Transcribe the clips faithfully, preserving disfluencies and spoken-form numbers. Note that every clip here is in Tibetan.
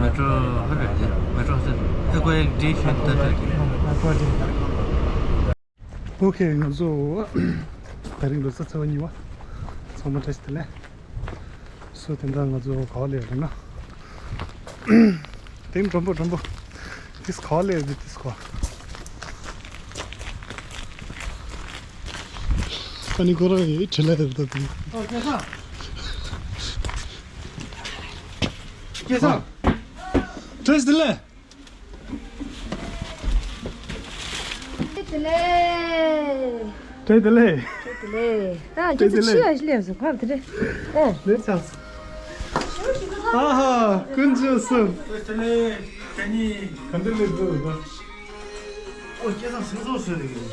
མེ་ཏྲོ་ཧ་རེད། མེ་ཏྲོ་ཧ་རེད། ཧ་གོ་ཡག་འདྲེ་ཤོད་ད་ད་གི། ཨོ་ཁེ། ང་ཚོ་དེ་རིང་ལོ་གསར་ཚེས་པ་གཉིས་པ་ཚང་མ་བཀྲ་ཤིས་བདེ་ལེགས། སོ་དེ་འདྲ་ང་ཚོ་ག་པར་སླེབས་རེད་ན། དེ་མགྲོན་པོ་མགྲོན་པོ། དེས་ག་པར་སླེབས་རེད། དེས་ག་པར། ཨ་ནི་ཁོ་རང་ཡི་བྲེལ་ལ་ཡོད་ད་དེ། ཨོ་སྐལ་བཟང་། སྐལ་བཟང་། བཀྲ་ཤིས་བདེ་ལེགས། བཀྲ་ཤིས་བདེ་ལེགས། བཀྲ་ཤིས་བདེ་ལེགས། བཀྲ་ཤིས་བདེ་ལེགས། ད་ཁྱེད་ཚོ་ཕྱི་ཡ་ཞིག་སླེབས་སོང་། ཕར་དེ་རེད། ཨེ། ལེགས་ཆགས་སོང་། ཨ་ཧ། ཀུན་སྤྱོད་གསུམ། བཀྲ་ཤིས་བདེ་ལེགས། ག་ནི། ག་འདྲ་སླེབས་འདུག་ད། ཨོ་སྐལ་བཟང་སེང་སོགས་བཟོས་འདུག་གི།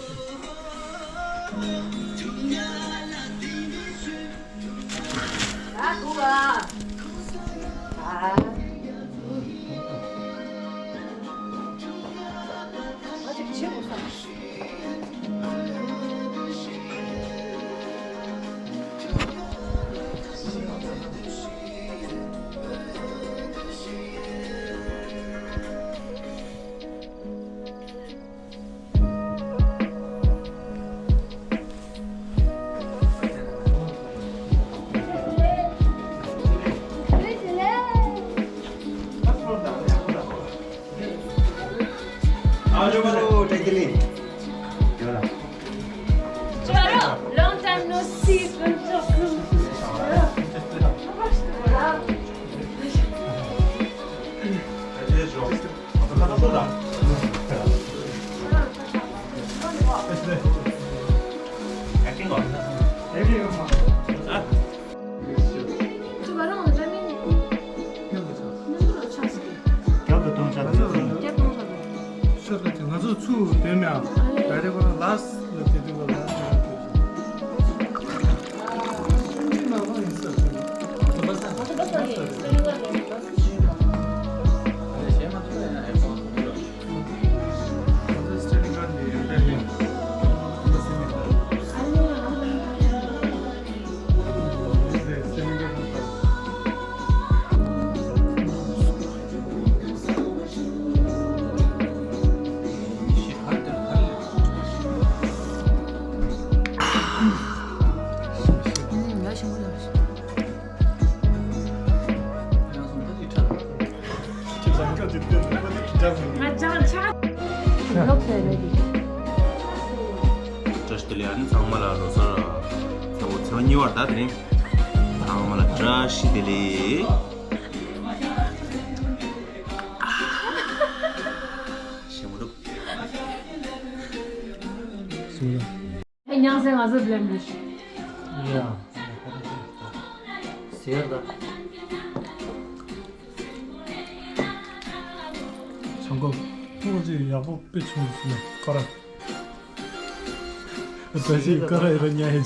Hello, long time no see. ང་ཚོ་ཚུར་དོན་མེད་ཨ། ད་རེ་ཁོ་རང་ལ་སི་ལ་དེ་དུས་ལ་ལ་སི་ལ་དེ་དུས། བཀྲ་ཤིས་བདེ་ལེགས། ཨ་ནི་ཚང་མ་ལ་ལོ་གསར་ཚེས་པ་གཉིས་པར་ད་དེ་རིང་ཚང་མ་ལ་བཀྲ་ཤིས་བདེ་ལེགས། ཞེ་མོ་འདུག་སྙན་སེང་ང་ཚོ་སླེབས་འདུག་ཡ། ཟེར་ད། བྱང་ཁོ་ཐུགས་རྗེ་ཡག་པོ་དཔེ་བྱུང་སོང་ཁོ་ར། བཀྲ་ཤིས་ཁོ་ར་ཡོད་ཉ་ཡེ་ཆ།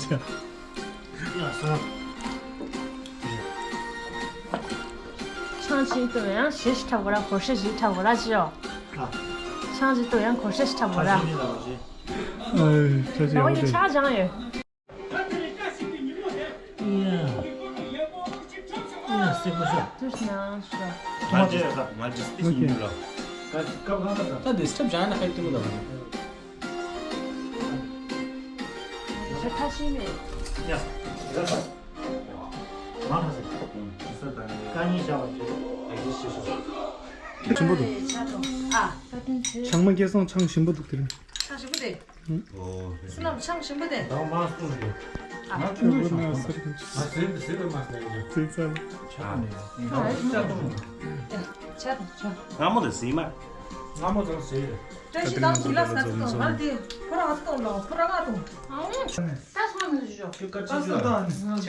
ཆང་ཆིན་དུ་ཡང་ཞེ་ཞིག་འཁྲབ་དགོས་ར། གོ་ཧྲེ་ཞིག་འཁྲབ་དགོས་ར་ཅི་ཡོ། ཆང་ཆིན་དུ་ཡང་གོ་ཧྲེ་ཞིག་འཁྲབ་དགོས་ར། ཨ་ཆ་ཆི་ཡོ་ཡོ་ཆ་ཆང་ཡོད། ཡ། ཡ་སེ་པོ་ཤོ། དུས་ནང་ཤོ། ང་ཅི་ང་ཅི་སྟེ་ཞིག་ཡིན་ལ། ད་དེ་སྟབས་བྱ་ན་ཧེ་ཏུ་ལ། ཁ་ཤི་མེ། ཡ། ར་ས། མ་ཁ་ས། ས་དང་ཀ་ཉི་ཤ་བ་ཅི། ཨ་ཡི་ཤི་ཤི། ཆེན་པོ་འདུག་ཨ། ཆང་མ་སྐལ་བཟང་ཆང་ཞིམ་པོ་འདུག་དེ་རིང་། ཆང་ཞིམ་པོ་དེ། ཨོ། སི་ནམ་ཆང་ཞིམ་པོ་དེ། ད་མ་སུ་རེད། ང་ཐུག་ནས་སོང་། ང་ཟེར་ཟེར་མ་ཟེར་ཟེར་ཚར། ཆ་ནས། ཆ་དང་ཆ། སྔ་མོ་དང་ཟེར་མ། སྔ་མོ་དང་ཟེར། བཀྲ་ཤིས་དང་མི་ལ་ས་ཚིགས་དང་ང་དེ་ཕོ་ར་ང་ཚོ་དང་ལོ་ཕོ་ར་ང་དང་། ཨང་། ད་སོང་མི་ཞོག་ད་སོང་དང་། ད་སོང་དང་། ད་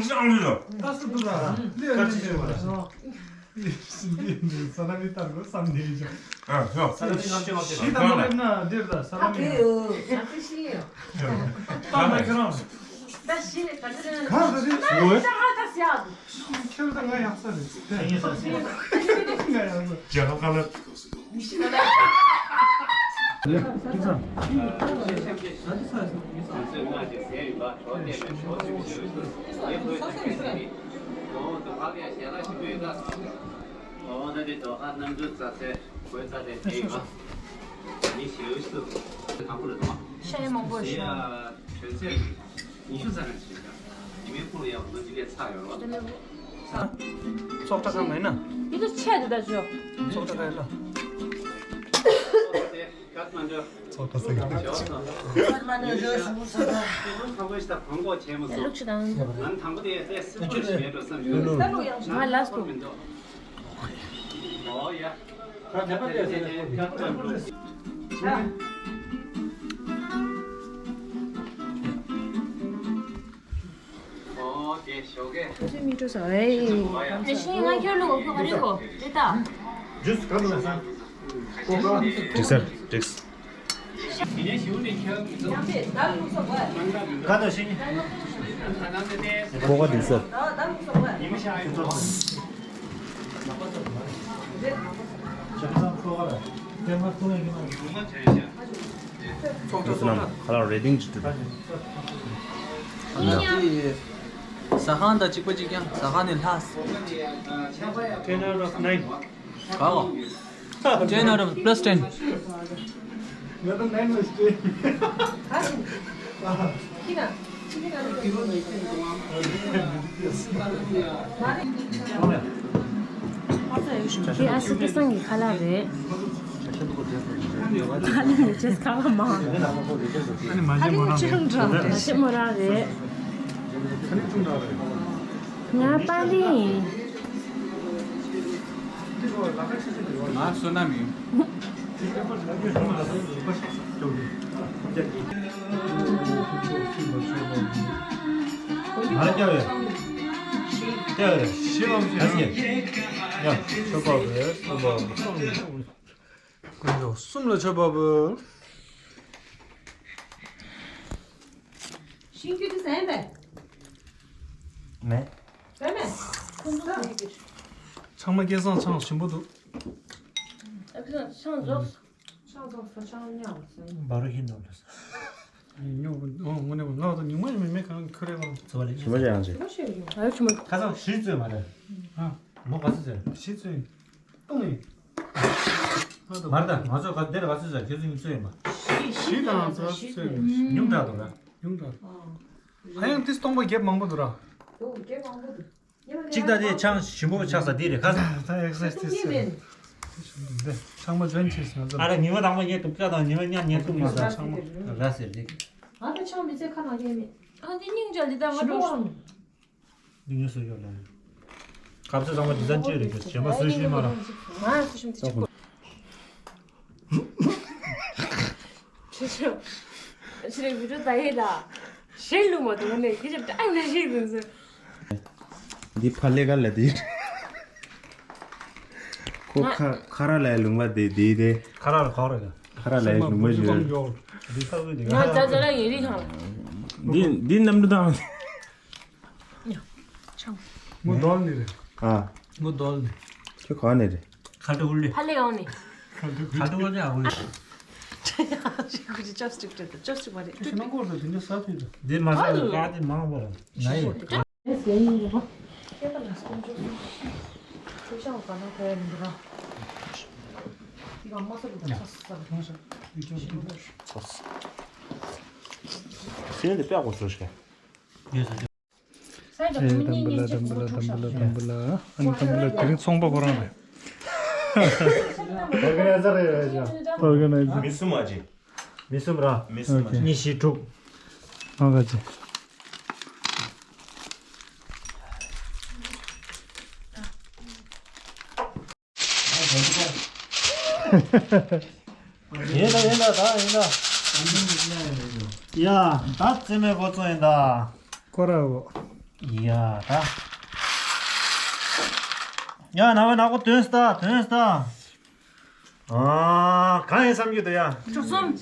སོང་དང་། ད་སོང་དང་། ས་ལ་མི་ལྟར་དགོས་བསམ་ནས་ཡིན། ཨ་ཧོ། ས་ལ་མི་ལྟར་དགོས་བསམ་ནས་ཡིན། ཞི་དང་མ་ལེབ་ན་འདིར་ད་ས་ལ་མི། ཨ་ཕེ་ཡོ། ས་ཕེ་ཤི་ཡོ། ད་མ་ཁྱེད་རང་། ད་ཤི་ནས་ག་ཚོད་རེད། གང་ཟེར་རེད། ད་ང་ད་ཟེར་ཡག་འདུག་ཁྱེད་ད་ང་ཡག་ས་རེད། ང་ཡག་ས། རྒྱལ་ཁབ་ཁ་ལ། ད་དེ་ལྡོག་ཁ་གནམ་གྲུ་རྩ་ཚད་གོས་རྩ་དེ་དེ་ཡོད། མི་ཞེའུ་སུ་དང་པོ་ལ་དང་ཤ་ཡ་མང་པོ་ཞིག་ཡ་ཁྲོན་ཚད་ཉི་ཤུ་རྩ་གང་ཞིག་ཡིན་མིན་ཁོང་ལ་ཡང་ལོ་ཅི་ལས་ཚ་ཡོད་རོགས། ཚོགས་གྲྭ་ཁང་མེད་ན། དེ་ཚོ་ཆད་དེ་ད་ཞོ། ཚོགས་གྲྭ་ཁང་ཡིན་ལ། ཚོགས་གྲྭ་ཁང་ཡིན་ལ། ཚོགས་གྲྭ་ཟེར་གི་ལུག་ཆུ་དང་། ང་ལ་སོ། ཨོ་དེ་ཞོགས་ཀས། ཁྱོད་མི་འགྲོ་ས་ཨེ། དེ་བཞིན་ང་ཁྱོད་ལུག་གོ་ག་རེ་གོ་རེད་ད། ཇུས་ག་ལ་ས། འགྲིག་སར་འགྲིག་ག་དང་ཤིང་། ཀོ་ཀ་འདི་ཟེར། ཚོགས་གཙོ་རྣམས་ཁ་ལག་རེ་ཏིང་ཅིག་སྤྲོད། ཟ་ཁང་དང་གཅིག་པ་གཅིག་རྐྱང་། ཟ་ཁང་ནས་ལྷག Ten out of nine. ག་བ། Ten out of plus ten. དེ་ཨ་སི་སྐལ་བཟང་གི་ཁ་ལག་རེད། ད་ལན་ཡོད་ཅེས་ཁ་ལག་མང་། ཨ་ནི་མ་ཤེས་མོ་རང་རེད། མ་ཤེས་མོ་རང་རེད། ང་པཱ་ལི་ཡིན། ང་བསོད་ནམས་ཡིན། ང་སྐྱབས་ཡོད། སྐྱབས་ཡོད། ཞི་ལམ་ཞི་ལམ། ཡ་ཆོས་པ་བོས་ཆོས་པ་བོས། དཀོན་མཆོག་གསུམ་ལ་མཆོད་པ་འབུལ། ཤིང་ཁྱུ་དེ་ཟན་པས། མེད། ཟན་མེད། ཚང་མ་སྐལ་བཟང་ཆང་ཞིམ་པོ་འདུག་ཨ་ཁུ་ཆང་རྫོགས། ཆང་རྫོགས་སོ་ཆང་ཉག་སོ། འབའ་རུ་ཧིན་འདུག་ལ། ཉོ་ཨོ་ངོ་ནས་ང་ད་ཉུང་མ་ཡིན་མེད་མེད་གང་ཁུ་རེ་བ། ཚོ་བ་ལས་ཞིམ་པོ་ཅན་ཡང་ཅིག་ཞིམ་པོ་ཞིག་ཡོད། ཨ་ཆུ་མ། ཁ་སང་ཞི་བཙོས་མ་རེད། ཨ་མོ་ག་ཚོད་བཙོས། ཞི་བཙོས། བཏུང་ཡིན། མར་ད་ང་ཚོ་ག་འདིར་ག་ཚོད་ཟ་ཁྱེད་ཚོ་གཉིས་ཚོད་ཡིན་པ། བཞི་དང་ཚོད་ཚོད་ཉུང་དྲགས་འདུག་ར། ཉུང་དྲགས། ཨ་ཡང་ཏིས་སྟོང་པ་རྒྱབ་མང་པོ་འདུག་ར། འདུག་རྒྱབ་མང་པོ་འདུག་གཅིག་ད་དེ་ཆང་ཞིམ་པོ་ཆགས་ས་དེ་རེད་ཁ་སང་། ད་ཨེག་སར་སའིཛ་ཏིས་ཟེར། ཆང་མ་འཇོན་ཆེ་ང་ཚོ། ཨ་ར་ཉི་མ་དང་པོ་ངས་དུག་ཅག་དང་ཉི་མ་ཉག་ཉལ་དུག་མ་ཟ་ཆང་མ་ར་ཟེར་རེད། ང་ད་ཆང་མི་ཚེ་ཁ་ནང་ཡས་མེད། ཨ་འདི་སྙིང་རྗེ་འདི་ད་ང་ཞིམ་པོ་འགྲོ། འང་། འདི་ངས་བཟོས་ཡོད་ལ། གབ་ཚོད་ཚང་མ་འདི་ཚང་བཅོས་རེད་ཀྱི་གཞན་པ་བཟོས་ཤེས་མ་ར། ང་སུ་ཤིམ་དེ་ཅིག་གོ། ཆེ་ཆེ། ཆེ་རེ་བི་ཌིའོ་ད་ཡེ་ལ། ཞེ་ལུ་མ་དུ་ནས་ཁྱེད་ཅག་ཏང་ནས་ཤེས་དུ་ཟེར། འདི་ཕ་ལེ་ག་ལ་དེ། ཁོ་ཁ་ཁ་ར་ལའི་ལུང་བ་དེ་དེ་དེ། ཁ་ར་ལ་ཁོ་ར་ག་ཁ་ར་ལའི་ལུང་བ་ཞིག་འདི་ཁ་བོད་དེ་ང་ཛ་ཛ་ལ་ཡེ་རི་ཁང་། འདི་འདི་གནམ་གྲུ་དང་། མོ་རྡོལ་ནི་རེད། ཨ། མོ་རྡོལ་ནི། ཁྱོད་ག་ནས་རེད། ཁ་ཏུ་ལི། ཕ་ལེ་ཡོང་ནི། ཁ་ཏུ་ལི་ཨ་ཝི། ཁུ་ཅི་ཅོབ་སི་ཊིག་སྤྲད་དང་ཅོབ་སི་ཊིག་མ་རེད། ཁྱོད་ཤི་ནང་སྐོར་དུ་དེ་འདྲ་ས་ཐུབ་དང་། འདི་མ་ཟ་བའི་ཀ་དེ་མང་བོ་ར། ང་ཡི། ཁྱེད་པ་ལ་སྐོར་འཇོག་སོང་། ཁྱེད་ཤང་ག་ན་ཁ་ཡ་མི་འདུག་ར། དེ་ག་མ་ས་ལུག་ཚ་ས་ལ་ཐོང་ཤ། ཚོ་ས། སེམས་དེ་དཔེ་གོ་སོ་ཤ། ཡོད་ས། ཨེ་དམ་བུ་ལ་དམ་བུ་ལ་དམ་བུ་ལ་དམ་བུ་ལ། ཨ་ནི་དམ་བུ་ལ་དེ་རིང་ཚོང་པ་ཁོ་རང་རེད། ཨོར་ག་ནའི་ཛར་རེད་རེད་ཅང་། ཨོར་ག་ནའི་ཛར། མི་གསུམ་མ་ཅི། མི་གསུམ་ར། མི་གསུམ་མ་ཅི། ཨོ་ཁེ། ཉི་ཤུ་དྲུག་ཨོ་ག་ཅི། ཡིན་ད་ཡིན་ད་ད་ཡིན་ད། ཡ་ད་རྩེད་མོའི་འགོ་བཙུགས་ཡིན་ད། ཁོ་ར་འོ། ཡ་ད། ཡ་ན་བ་ན་གོ་དོན་སྟ་དོན་སྟ། ཨ་གང་ཡིན་བསམ་རྒྱུ་ད་ཡ། བཅུ་གསུམ།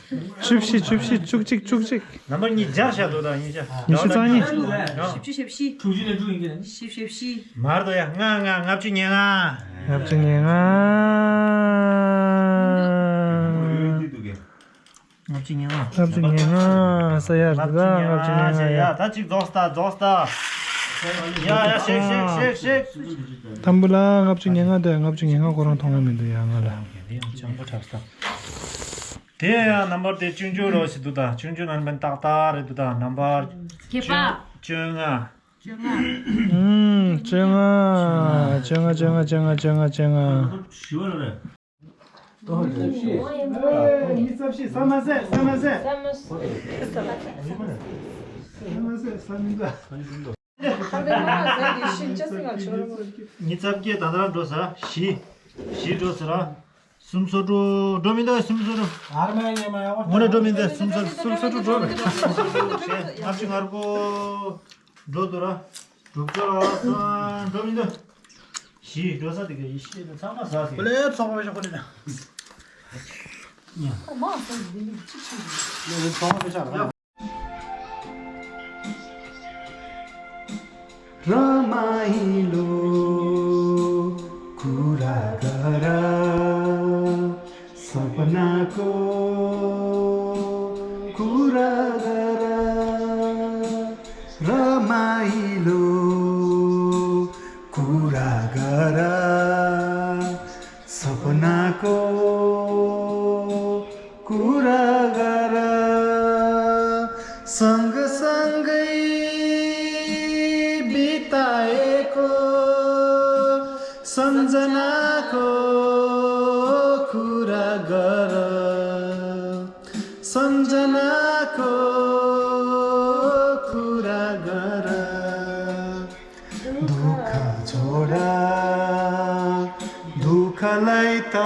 བཅུ་བཞི། བཅུ་བཞི། བཅུ་གཅིག་བཅུ་གཅིག་ནམ་བར་གཉིས་སྦྱར་བཞག་འདུག་ད་ཉིས་བརྒྱ། ཉི་ཤུ་རྩ་གཉིས། བཞི་བཅུ་ཞེ་བཞི། དྲུག་ཅུ་ནས་དྲུག་ཡིན་གྱི་ན་ནི། བཞི་བཅུ་ཞེ་བཞི། མར་དོ་ཡ་ལྔ་ལྔ་ལྔ་བཅུ་ཉེར་ལྔ། ལྔ་བཅུ་ཉེར་ལྔ། ལྔ་བཅུ་ཉེར་ལྔ། ལྔ་བཅུ་ཉེར་ལྔ་ས་ཡར་དུ་ད་ལྔ་བཅུ་ཉེར་ལྔ་ཡ། ད་གཅིག་རྫོགས་ད་རྫོགས་ད། ཡ་ཡ་ཤེག་ཤེག་ཤེག་ཤེག་ཐམ་བུ་ལ་ལྔ་བཅུ་ཉེར་ལྔ་དེ་ལྔ་བཅུ་ཉེར་ལྔ་ཁོ་རང་མཐོང་གི་མི་འདུག་ཡ། ང་ལ་དེ་ཡང་ཅང་པོ་འཁྲབ་ས། དེ་ཡང་ནམ་བར་དེ་ཆུང་ཆུང་རོ་ཞིག་འདུག་ད། ཆུང་ཆུང་ནང་བན་ཏག་ཏག་རེད་འདུག་ད། ནམ་བར་བརྒྱད་པ། བཅོ་ལྔ། བཅོ་ལྔ། ཨུམ། བཅོ་ལྔ། བཅོ་ལྔ། བཅོ་ལྔ། བཅོ་ལྔ། བཅོ་ལྔ། བཞི་བ་རེད། ཉི་ཤུ་རྩ་བཞི། ས་མ་ཟད། ས་མ་ཟད། ས་མ་ཟད། ས་མི་འདུག་ཉི་ཤུ་རྩ་བརྒྱད། ད་ལྟ་འགྲོ་ས་བཞི། བཞི་འགྲོ་ས་ར། སུམ་སོ་དྲུག་འགྲོ་མི་འདུག་སུམ་སོ་དྲུག་ངོ་ན་འགྲོ་མི་འདུག་སུམ་སོ་སུམ་སོ་དྲུག་འགྲོ་མི་འདུག་ལྔ་བཅུ་ང་དགུ་འགྲོ་འདུག་ར། དྲུག་ཅུ་ལ་སང་འགྲོ་མི་འདུག་བཞི་འགྲོ་ས་དེ་ག་ཡེ་ཤེས་དང་ཚང་མ་ཟ་ཟིན། ལས་ཚོགས་པ་ཤོག་ཁོ་ནི་ད། ཚོགས་པ་ཤོག་ར། रमाइलो कुरा गर सपनाको कुरा गर रमाइलो कुरा गर सपनाको कुरा गर सँगसँगै बिताएको सम्झनाको कुरा गर सम्झनाको कुरा गर दुःख छोडा दुःखलाई त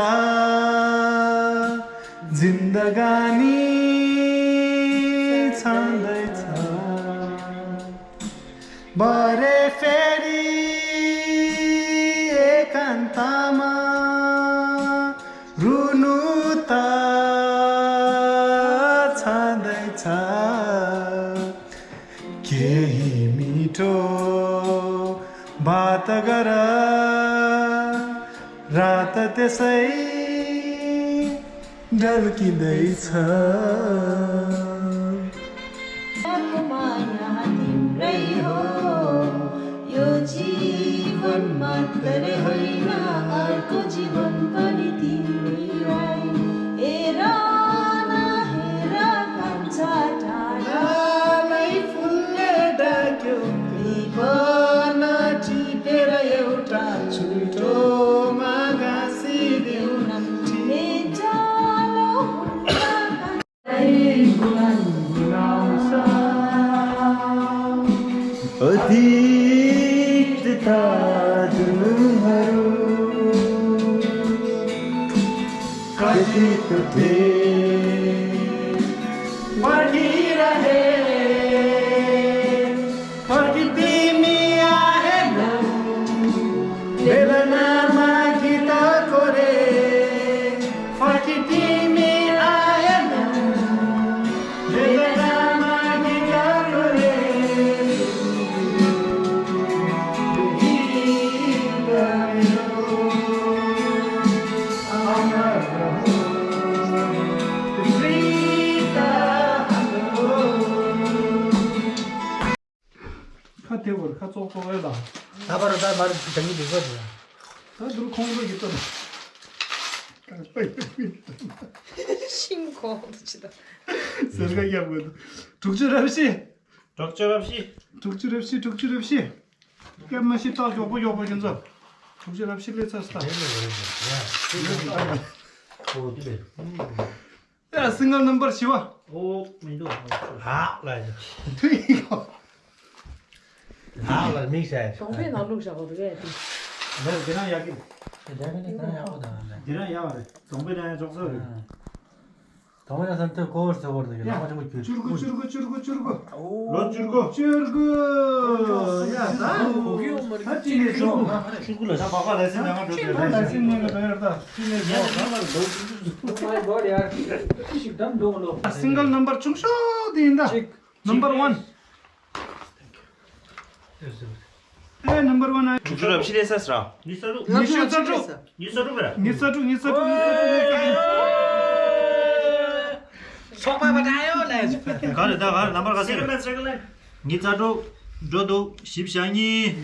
जिन्दगानी छँदैछ भरे फेरि एकान्तमा रुनु त छँदैछ केही मिठो बात गर रात त्यसै ढल्किँदैछ। माया तिम्रै हो यो जीवन मात्रै होइन अर्को जीवन पनि तिम्रै। हेर न हेर कान्छा टाढालाई फुलले ढाक्यो कृपा नटिपेर एउटा छुटोमा गाँसिदेऊ न। अतीतका जुलुमहरू कति त थिए पर्खिरहे फर्की तिमी आएनौ बेलनामा गीत कोरे फर्की तिमी आएनौ बेलनामा गीत कोरे गीत मेरो अमर रहोस् प्रीता हाम्रो ཁ་དེ་བར་ཁ་ཙོག་ཙོག་ཨེ་ལ། ད་བར་ད་མར་དང་གི་འདུག་པ་དེ། ད་འདུར་ཁོང་ཁྲོ་ཡི་ཏོ། ཤིང་ཁོང་དུ་ཅི་ད། ཟེར་ག་ཡག་པོ་འདུག་དྲུག་ཅུ་རེ་བཞི། དྲུག་ཅུ་རེ་བཞི། དྲུག་ཅུ་རེ་བཞི། དྲུག་ཅུ་རེ་བཞི། སྐད་མ་ཤི་ཏོག་མགྱོགས་པོ་མགྱོགས་པོ་ཁྱོད་ཚོ། དྲུག་ཅུ་རེ་བཞི་སླེབས་ཚར་སོང་ད། ཨ། སིང་གལ་ནམ་བར་བཞི་བ། ཨོ་མི་འདུག་ཨ་ལ་ཡ། དུས་ཡིན་གོ་ཨ་ལ་མིག་ཤ་ཡ། གདོང་པའི་ནང་བླུགས་བཞག་གོ་འདུག་གས་དེ། ལོ་དེ་རང་ཡག་གི། དེ་འདྲ་མིན་ན་གང་ཡག་པོ་དང་ལ། དེ་རང་ཡག་པ་རེད། གདོང་པའི་ནང་ཡང་ཅོག་ཙེ་རེད། གདོང་པའི་ནང་སམ་ཐོས་ཀོ་བར་ཟེར་བར་འདུག་གི་ལག་པ་ཆེན་པོ་གྱུར། བཅུ་དགུ་བཅུ་དགུ་བཅུ་དགུ་བཅུ་དགུ་ལོ་བཅུ་དགུ། བཅུ་དགུ། ཡ་ད། ཧ་ཅི་ནས་བྱུང་། བཅུ་དགུ་ལ་ད་བག་པ་ལ་སེམས་ནང་ང་འགྲོ་ད་ལ་སེམས་ནང་ང་འགྲོ་ཡར་ད་ཅི་ནས་བྱུང་། Oh my God ཡར་ཅི་ཞིག་དམ་འདུག་ལོ། སིང་གལ་ནམ་བར་ཆུང་ཤོས་དེ་ཡིན་ད། གཅིག་ནམ་བར་ཝན། ཨེ་ནམ་བར་ཝན་ཨེ། དྲུག་ཅུ་རེ་བཞི་ལས་ས་སྲ། ཉི་ཤུ་རྩ་དྲུག་ཉི་ཤུ་རྩ་དྲུག་ཉི་ཤུ་རྩ་དྲུག་རེད། ཉི་ཤུ་རྩ་དྲུག་ཉི་ཤུ་རྩ་དྲུག་ཉི་ཤུ་རྩ་དྲུག་ཚོགས་པ་བ་ད་ཡོད་ལས། ག་རེ་ད་ག་རེ་ནམ་བར་ག་ཚོད་རེད། ཉི་ཤུ་རྩ་དྲུག་འགྲོ་འདུག་བཞི་བཅུ་ཞེ་གཉིས།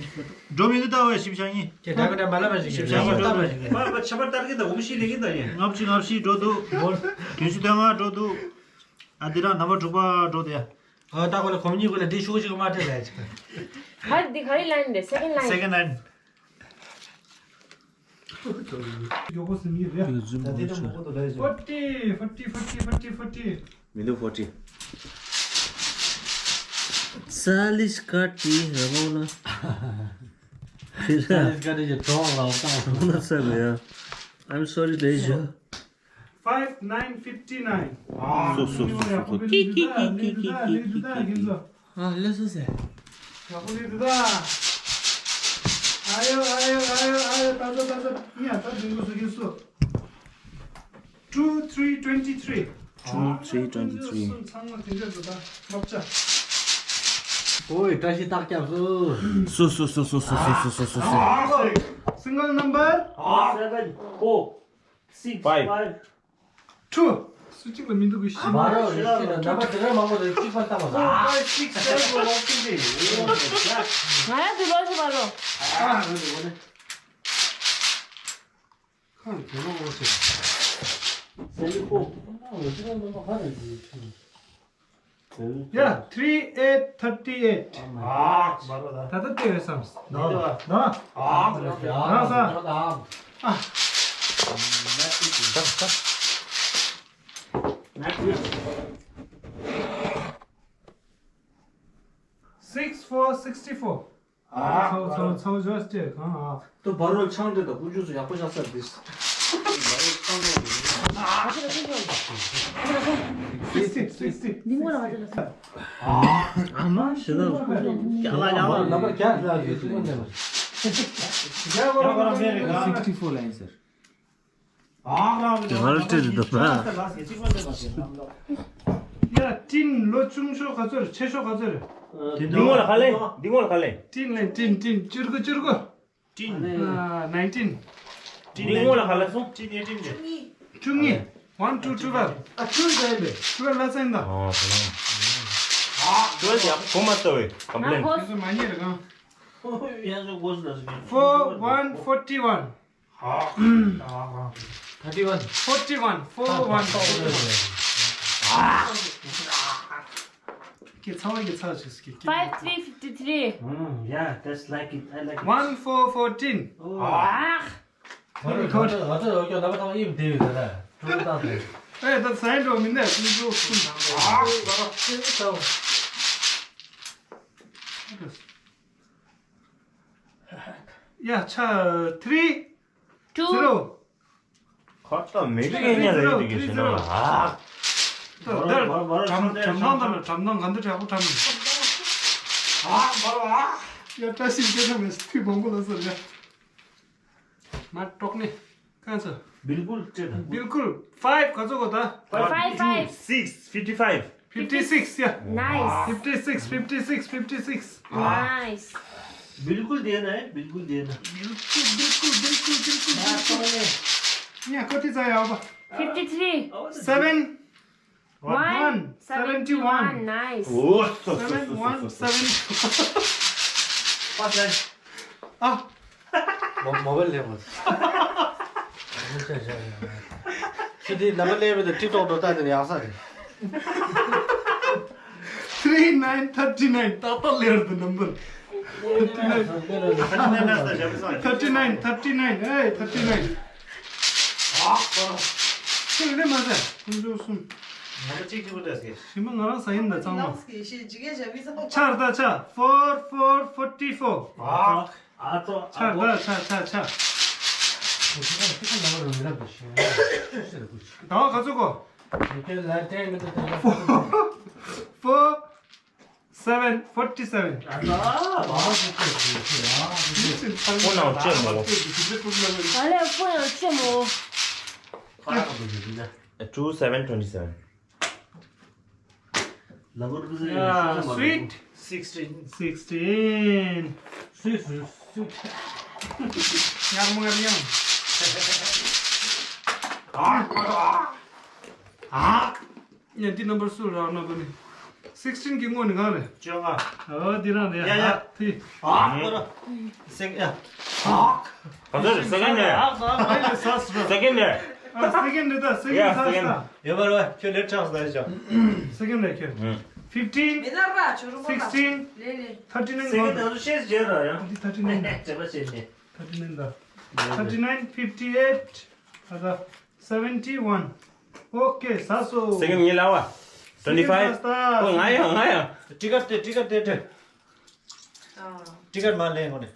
འགྲོ་མི་འདུག་ལྟ་བས་བཞི་བཅུ་ཞེ་གཉིས། ཁྱེད་ད་ག་ད་མ་ལབ་པ་ཞིག་བཞི་བཅུ་ཞེ་གཉིས་འགྲོ་འདུག་མ་པ་ཆ་པར་ལྟར་གི་ད་འོ་མི་ཤི་ལེ་གི་ད་ཡིན། ལྔ་བཅུ་ང་བཞི་འགྲོ་འདུག་བདུན་ཅུ་དོན་ལྔ་འགྲོ་འདུག་ཨ་འདི་རང་ནམ་པར་དྲུག་པ་འགྲོ་དེ། ཨ་ད་གོ་ལ་གོམ་གཉིས་གོ་ལ་འདི་ཤུགས་ཅིག་མ་སྤྲད་ལ་ཡ་ཅིག་ག་རེ་འདི་ག་རེ་ལན་རེད། སེ་ཀེན་ལན། སེ་ཀེན་ལན། མགྱོགས་པོ་ཟིན་གྱི་རེད། ད་དེ་ད་མང་པོ་འདུག་ལས་ཤོར། ཕོར་ཊི། ཕོར་ཊི། ཕོར་ཊི། ཕོར་ཊི། མི་འདུག་ཕོར་ཊི། ཚ་ལིས་ཀ་ཏི་ར་མོ་ན། ཚ་ལིས་ཀ་ཏི་ཀྱི་གྲོགས་ལ་བཏང་། ར་མོ་ན་ཚ་གི་ཡ། I'm sorry, Deja. Five nine fifty nine. སོ་སོ་སོ་སོ། ཀི་ཀི་ཀི་ཀི། ཨ་ལེ་སོ་སེ། ཡག་པོ་རེད་འདུག་ད། ཨ་ཡོ་ཨ་ཡོ་ཨ་ཡོ་ཨ་ཡོ། ད་ད་ད་ད། ཡ་ད་འདི་འགོ་སུ་གིས་སུ། Two three twenty three. Two three twenty three. ཚང་མ་དེ་འདྲ་འདུག་ད། ལོབ་ཅག་ཨོའི་བཀྲ་ཤིས་རྟགས་རྒྱབ་སོ། སོ་སོ། Single number. Seven four six five. Five. Two. སུ་གཅིག་ལ་མི་འདུག་གི་ཤི། མ་རོ་རེ་ཤི་ན་ནམ་པར་དེ་འདྲ་མང་པོ་རེ་གཅིག་པར་བཏང་བ། Four, five, six, seven, four, one, two, three. ང་ཡང་དེ་ལོ་ཤི་མ་རོ། ཨ་རེ་རེ་རེ། ཁང་དེ་ལོ་ངོ་ཤེས། Seven four. Yeah, three eight thirty eight. ཨ་མ་རོ་ད། ད་ལྟ་དེ་བས་སམ། ད་ད་ད་ཨ་ད་ས། ཨ། Six four sixty four. ཚའོ་ཚའོ་ཚའོ་ཇོས་ཅེ་གང་ཨ། ཏུ་བ་རོ་ཆང་དེ་དང་ཀུ་ཅུ་སུ་ཡག་པོ་བཞག་ས་འདི། Sixty, sixty. འདི་ངོ་ལ་བ་ཅི་ལ་ས། ཨ་མ་ཞེ་ད་ཀྱ་ལ་ཀྱ་ལ། ནམ་པར་ཀྱ་ལ་ཡོད་ཅི་མ་འདེམས། Sixty four ལ་ཡིན་ཟེར། ང་ལ་སྤྲད་དེ་འདུག་ན། ཡ་ཏིན་ལོ་ཆུང་ཤོས་ག་ཚོད་རེད། ཆེ་ཤོས་ག་ཚོད་རེད། འདི་ངོ་ལ་ག་ལེ། འདི་ངོ་ལ་ག་ལེ། ཏིན་ལེ་ཏིན་ཏིན་བཅུ་དགུ་བཅུ་དགུ། ཏིན། ཨ་nineteen. འདི་ངོ་ལ་ག་ལེ་སོང་། ཏིན་ཡ་ཏིན་ཏིན། བཅུ་གཉིས། One to twelve. ཨ་བཅུ་ཡིན་པས། twelve ལ་ཚན་ད། ཨོ་ཁོ་ལ། ཨ་twelve ཡག་པོ་མ་ཚོ་བའི་complain། ཁོ་སུ་མ་ཉེ་རེད་གང་། Four one forty one. Thirty one. Forty one. Four one. ཀྱི་ཚ་བ་ཀྱི་ཚ་ཆུ་སི་ཀྱི། Five three fifty three. Mm, yeah, that's like it. I like it. One four fourteen. Oh. Very good. ཨེ་ད་སའིན་འགྲོ་མི་འདས་ཀུན་འགྲོ་ཀུན། ཡ་ཆ་three two zero. ཁ་ཏ་མེ་ཀི་ཉ་རེད་དེ་གི་ཞེ་ན། ཨ། ད་ད་བྲམ་བྲམ་ཐང་ད་ལ་བྲམ་ཐང་ག་འདི་དྲག་པོ་བྲམ། ཨ་བ་བ། ཡ་བཀྲ་ཤིས་སྐྱེ་ན་མེད་ཐུག་མང་པོ་ལ་སོ་ཡ། མ་ཀྲོག་ནི་གང་ཚོ། བིལ་ཀུལ་སྤྲད་ད། བིལ་ཀུལ་five ག་ཚོད་གོ་ད། Five five. Six fifty five. Fifty six, yeah. Nice. Fifty six, fifty six, fifty six. Nice. བིལ་ཀུལ་དེ་ན་བིལ་ཀུལ་དེ་ན། བིལ་ཀུལ་བིལ་ཀུལ་བིལ་ཀུལ་བིལ་ཀུལ་བིལ་ཀུལ། ཡ་ཁོ་ཐི་ཚ་ཡ་བ། Fifty three. Seven one seventy one. Nice. ཨོ་སོ་སོ་སོ་སོ་སོ། Seven one seven. ཨ། མོ་མོ་བལ་ལེ་མོ། ཤི་དེ་ལ་མ་ལེ་བེ་དེ་ཏི་ཏོག་ཏོ་ད་དེ་ཡག་ས་རེད། Three nine thirty nine. ད་ད་ལེར་དུ་number. Thirty nine. Thirty nine, thirty nine, hey, thirty nine. ཨ་ཁོ་རང་ཁྱོད་ལེ་མ་ཟེར། ཁོང་ཚོ་གསུམ། ང་ཚོ་གཅིག་གཅིག་པུ་འདྲ་ཟེར། ཞིམ་པོ་ང་རང་ཟ་ཡིན་ད་ཚང་མ། ཆར་ད་ཆ། Four four forty four. ཨ་ཨ་ཚོ་ཆར་ད་ཆ་ཆ་ཆ། ཟླ་བ་ག་ཚོད་གོ། Four seven forty seven. ཕོ་ནང་བཅད་མོ། ཨ་ལས་ཕོ་ཡང་བཅད་མོ། Two seven twenty seven. Yeah, sweet. Sixteen. Sixteen. Sweet, sweet, sweet. ཉག་མོ་ཉག་ཉག་ཨ། ཨ། ཉན་ཏི་number སུ་ར་ན་བ་ནི། སིག་སི་ཊིན་གྱི་དངོས་ནི་གང་རེད། བཅོ་ལྔ། ཨོ་འདི་རང་རེད། ཡ་ཡ། ཨ་ཐི། ཨ་ཁོ་ར། སེག་ཡ། ཨ། ག་ཚོད་རེད། སེ་ཀེན་ཌི་རེད། ཨ་ཨ་ཨ་ཡ་ས་སུ་ར། སེ་ཀེན་ཌི་རེད། ཨ་སེ་ཀེན་ཌི་རེད་ད། སེ་ཀེན་ཌི་ཡ་ས་སེ་ཀེན་ཌི། སུ་ར། ཡོད་པ་རེད་བ། ཁྱོད་ལེབ་ཆགས་སུ་ད་ཡ་ཅག་སེ་ཀེན་ཌི་རེད་ཁྱོད། ཧྥིབ་ཊིན། མི་ན་ར་ཆོ་རུ་མ་ན། སིག་སི་ཊིན། ལེ་ལེ། ཐར་ཊི་ནའིན། སེ་ཀེན་ཌི་ད་སུ་ཤེས་ཟེར་ར་ཡ། འདི་ཐར་ཊི་ནའིན་ད། ཅེ་པ་ཤེས་ནི། ཐར་ཊི་ནའིན་ད། ཐར་ཊི་ནའིན། ཕིབ་ཊི་ཨེཊ། ཨ་ད། སེ་ཝེན་ཊི་ཝན། ཨོ་ཀེ་ས་སོ། སེ་ཀེན་ཌི་ངའི་ལ་བ། ཊུ་ཝེན་ཊི་ཕའིབ། སེ་ཀེན་ཌི་ས་སྟ། ཨོ་ང་ཡ་ང་ཡ། ཊི་ཀེཊ་དེ་ཊི་ཀེཊ་དེ་ཊི། ཨ། ཊི་ཀེཊ་མ་ལེན་གོ་ནས།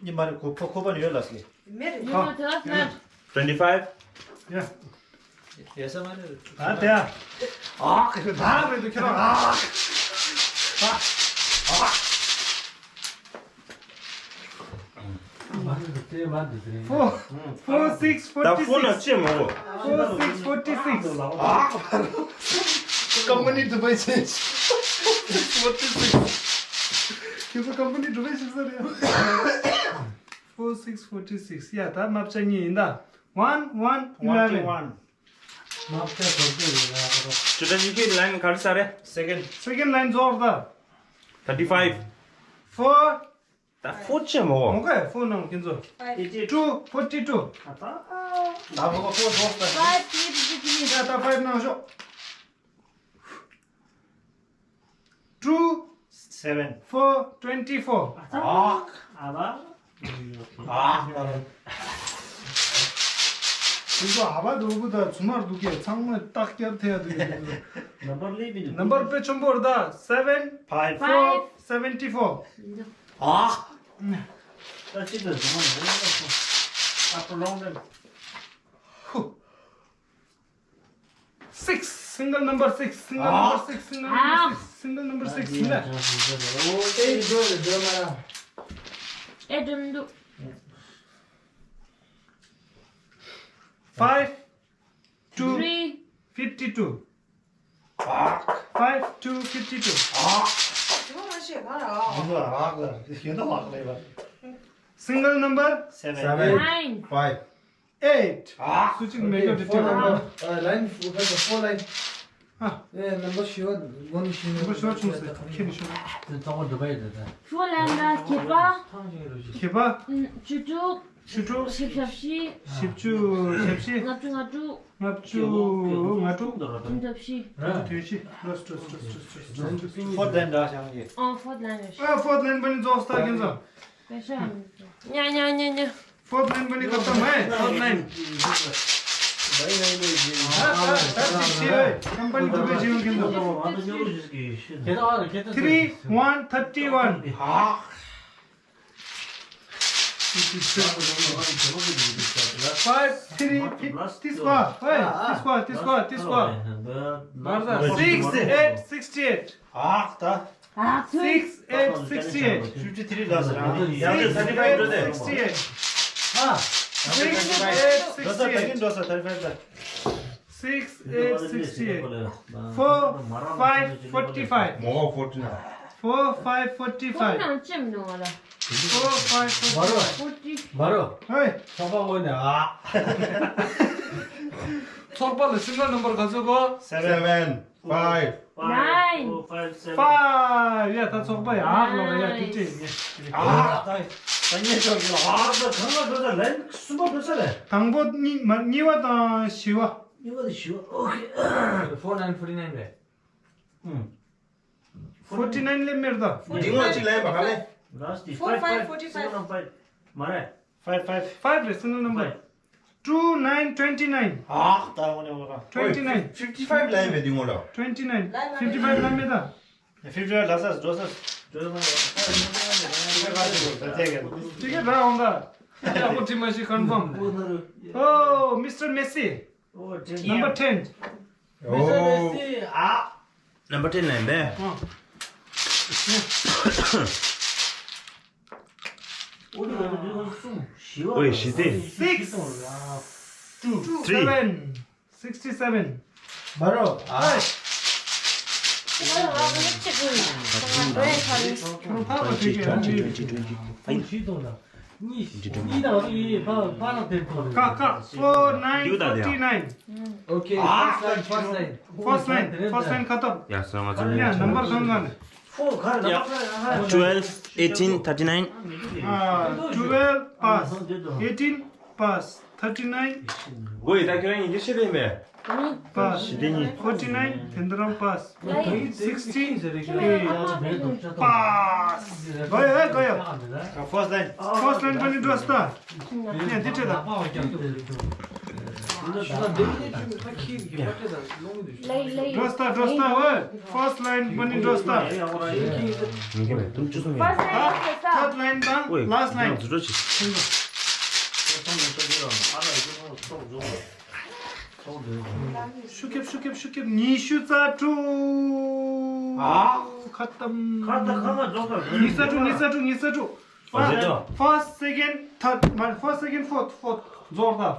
ཉི་མ་རེ་ཁོ་ཁོ་ཁོ་པ་ནས་ཡོད་ལ་སི། མེ་རེ། ཡོད་མ་ཐོས་ན། ཊུ་ཝེན་ཊི་ཕའིབ། ཡ། ཡ་ས་མ་རེ། ད་དེ་ཡ། ཨ་ཁེ་ད་རེ་དུ་ཁྱེད་རང་ཨ། ཨ། ཨ། Four, four, six, ད forty ཕོ་ན་six. ཅེས་མ་འོ། Four, six, forty six. Company Dubai change. Forty six. ཁྱེད་ཚོ་company Dubai change ས་རེད། Four, six, forty six. ཡ་ད་མ་བྱ་གཉིས་ཡིན་ད། One, one, eleven. མ་བྱ་བོར་དུ་ཡོད་ན་ཧ་རོ། ཇུ་ཏ་ཇི་ཁི་ལའིན་ག་རེ་ས་རེད། Second. Second line རྫོགས་ད། Thirty five. Four. ད་ཕོ་ཅེ་མོ། མོ་ཀ་ཕོ་ནང་ཁྱེད་ཚོ། Two, forty two. ད་ཕོ་ཀ་ཕོ་ཟོག་ད། Five, three, three, three. ད་ད་five ནང་ཤོག Two, seven, four, twenty four. ཨ་ཨ་ཨ་ཨ། ཁྱེད་ཚོ་ཨ་བ་འདུག་གུ་ད་ཚུ་མར་འདུག་གས། ཚང་མ་རྟགས་བརྒྱབ་ཐེ་ཡ་འདུག་གས། Number ལེབ་མི་འདུག Number དཔེ་ཆེན་པོ་རེད་ད། Seven, five, four, seventy four. ཨ། ད་ཅི་འདྲ་བཟོ་མ་ཡོང་། ཨ་ཁོ་ལོང་ནེམ། ཧུ། Six, single number six, single number six, single number six, single number six. ཨེ་འགྲོ་རེད་འགྲོ་མ་ར། ཨེ་འགྲོ་མི་འདུག Five, two, three, fifty two. Five, two, fifty two. ཨ། ཨ་ལ། ཡོད་ད་ལག་ལས་པ། Single number seven. Seven. Nine. Five. Eight. ཨ། སུ་གཅིག་མེད་ཀྱང་འགྲིག་Four གི number. Uh, line four, four line. ཨ། ཨེ། number བཞི་བ་དགོན་བཞི་བ། Number བཞི་བ་བྱུང་ཟེར་ཁྱེད་ནི་ཤོད། དེ་ཐོག་པ་འགྲུབ་པ་ཡོད་ད། Four line ལ་བརྒྱད་པ། བརྒྱད་པ། བཅུ་དྲུག་བཅུ་དྲུག་བཞི་བཅུ་ཞེ་བཞི། བཞི་བཅུ་ཞེ་བཞི། ལྔ་བཅུ་ལྔ་དྲུག་ལྔ་བཅུ་ལྔ་དྲུག་བདུན་ཅུ་བཞི། བདུན་ཅུ་བཞི། Fourth line འདྲ་བྱང་གི། ཨོ། fourth line རེད། ཨ། fourth line པ་ནི་རྫོགས་སྟ་ཁྱེད་ཚོ། པེ་ཤ། ཉ་ཉ་ཉ་ཉ། Fourth line པ་ནི་ཁ་ཏ་མ་ཡ། Fourth line། ད་ད་ད་ཅིག་ཤེས་བས། ཀམ་པ་ནི་འགྲུབ་པའི་བྱེད་ཡོང་གི་འདུག Three, one, thirty one. Five, three, fifty square. Hey, this square, this square, this square. Six eight sixty eight. ཨ་ད། Six eight sixty eight. Fifty three ལ་ཟེར་ར། ཡང་ལས་thirty five འགྲོ་དེ། Six eight sixty eight. ཨ། འགྲོ་ས་ད་གིན་འགྲོ་ས་thirty five ལ། Six eight sixty eight. Four five forty five. མོ་forty nine. Four five forty five. ཁོང་ནང་ཅེམ་ནོ་ལ། Four five forty five. Forty. མ་རོ། Hey. ཚོགས་པ་ངོས་ནས་ཨ། ཚོགས་པ་ལ་single number ག་ཚོད་གོ། Seven. Five. Nine. Four, five, seven. Five. ཡ་ད་ཚོགས་པ་ཡ་ཨ་ལོ་ཡ་ཏི་ཏི་ཡ། ཨ་ད་ད་ཉེ་ཆར་གྱི་ཨ་ད་གང་ལ་འགྲོ་ས་ལན་གསུམ་པ་འགྲོ་ས་ལན། དང་པོ་གཉིས་མ་གཉིས་པ་དང་བཞི་པ། གཉིས་པ་དང་བཞི་པ། Okay. Four nine forty nine རེད། ཨུམ། Forty nine ལས་མེར་ད། འདི་ངོ་གཅིག་ལན་པ་ག་ལེ། Last is Four five, five, forty five. Single number མ་རེད། Five five. Five རེད། Single number. Five. Two nine twenty nine. ཨ་ད་ངོ་ནས་ངོ་ར། Twenty nine. Fifty five ལན་པའི་འདི་ངོ་ལ། Twenty nine. Fifty five ལན་མེ་ད། Fifty five ལ་ས་འགྲོ་ས། འགྲོ་ས། ཅི་གེ་ར་འོང་ད། ཡ་ཧོ་ཏི་མ་ཤི་confirm. Oh, Mister Messi. Oh, ten. Number ten. Mister Messi. ཨ། Number ten ལན་པས། ཨ། ཨོ་ཡེ་ཞི་བདེ། Six two three. Seven. Sixty seven. མ་རོ། ཨ། ཁྱོད་ཕ་མ་དེ་གས་ཨ་ནི། Twenty, twenty, twenty, twenty. གཉིས། གཉིས་དང་གཉིས་ཕར་ཕར་ལ་དེར་ཐོན། ཀ་ཀ four nine forty nine། Okay, first line, first line. First line, first line ཁ་ཐབ། ཡ་སོ་ང་ཚོ་ཡ་ནམ་བར་གང་ག་ནས། Four ག་རེ་ཡ། Twelve, eighteen, thirty nine. ཨ། Twelve pass, eighteen pass, thirty nine. གོ་ཡི་ད་ཁྱོད་རང་ཡིན་གྱི་ཤེས་པས་མེད། Pass. Forty nine དེ་འདྲ་pass. Sixty pass. གོ་ཡ་གོ་ཡ། First line. First line པ་ནི་འགྲོ་སྟ། ཡ་འདི་ཁྲིད་ད། འགྲོ་སྟ་འགྲོ་སྟ་ཝེ། First line པ་ནི་འགྲོ་སྟ། First line དང་last line. ཤུ་ཁེབ་ཤུ་ཁེབ་ཤུ་ཁེབ་ཉི་ཤུ་རྩ་དྲུག་ཨ། ཁ་ཏམ། ཁ་ཏ་ཁ་མ་རྫོགས་པ། ཉི་ཤུ་རྩ་དྲུག་ཉི་ཤུ་རྩ་དྲུག་ཉི་ཤུ་རྩ་དྲུག་ཨ་ཟེར་དོ། First, second, third མ་first, second, fourth, fourth རྫོགས་ད།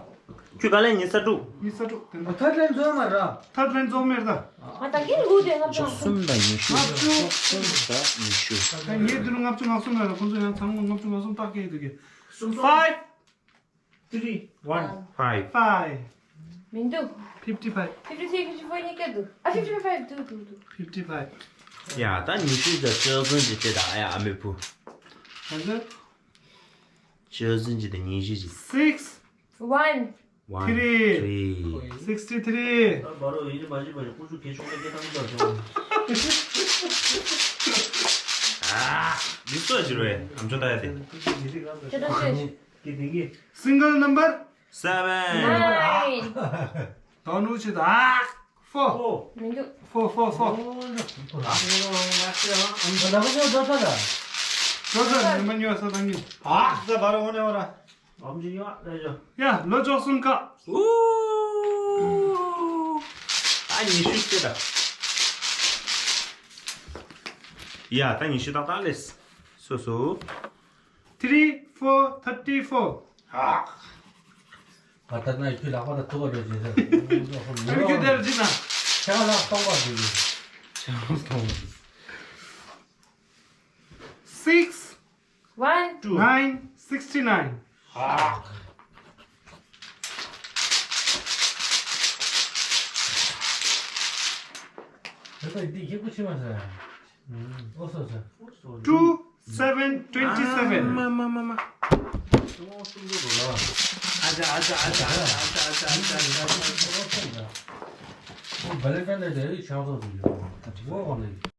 ཁྱོད་ག་ལན་ཉི་ཤུ་རྩ་དྲུག་ཉི་ཤུ་རྩ་དྲུག་དེ་འདྲ། Third line རྫོགས་མ་ར། Third line རྫོགས་མེད་ད། ང་ད་གིན་ཧུ་དེ་ལྔ་བཅུ་ང་གསུམ་དང་ཉི་ཤུ། ལྔ་བཅུ་གསུམ་དང་ཉི་ཤུ། ད་ངས་དུ་ལྔ་བཅུ་ང་གསུམ་ལ་ཁོང་ཚོ་ཡང་ཚང་མ་ལྔ་བཅུ་ང་གསུམ་བཏགས་ཀྱི་འདུག་གི། Five, three, one. Five. Five. མི་འདུག fifty five. Fifty three, fifty four གཉིས་ཀ་འདུག་ཨ། fifty five འདུག་འདུག་འདུག fifty five. ཡ་ད་ཉི་ཤུ་དང་བཅུ་གསུམ་གྱི་དེ་དང་ཡ་ཨ་མའི་བུ། ག་ཚོད། བཅུ་གསུམ་གྱི་དང་ཉི་ཤུ་གྱི། Six, one, one, three, three. Sixty three. ད་བར་རོ་ཡིན་མ་བྱེད་པ་ཡིན་ཀུ་ཤུ་གེ་ཤོག་ལ་སྐད་བཏང་གི་འདུག་ཨ། འདི་ཚོ་ཅི་རེད་ཨམ་ཅོག་ལྟ་ཡ་དེ། ཁྱེད་རང་ཤེས། Single number seven. Nine. དོ་ནུ་ཆི་ད། Four. མི་འདུག four, four, four. འགྲོ་ས་ཉི་མ་ཉོ་ས་དང་གཉིས། ཨ་ད་བར་འོ་ནས་འོ་ར། ཨམ་ཅི་ཡོད་ལས་ཡོད། ཡ་ལོ་ཅོག་གསུམ་ཀ་ཨུ། ད་ཉི་ཤུ་སྐྱེ་ད། ཡ་ད་ཉི་ཤུ་ཏག་ཏག་ལས། སོ་སོ། Three, four, thirty four. ཨ། བར་ཐག་ན་ཁྱོད་ལག་པ་ད་ཐུག་པ་འགྲོ་བཞིན་ཟེར། ཁྱོད་ཁྱོད་དེར་བྱིན་ན། ཁྱེད་ལག་སྟོང་པ་འགྲོ་གི། ཁྱེད་ལག་སྟོང་པ། Six, one, two, nine, sixty nine. ཨ། དེ་ལྟ་འདི་ཧེ་གོ་ཆེ་མ་ཟེར། ཨོ་སོ་སོ། Two, seven, twenty seven. མ་མ་མ་མ། ཨ་ཅག་ཨ་ཅག་ཨ་ཅག་ཨ་ཅག་ཨ་ཅག་ཨ་ཅག་ཨ་ཅག་ཨ་ཅག་ཨ་ཅག་ཨ་ཅག་ཨོ་བ་ལེ་ཀ་ནེ་དེ་ཆང་ཚོགས་དུ་ཡོད། ད་ཅི་ཨོ་ཨོ་ནེ།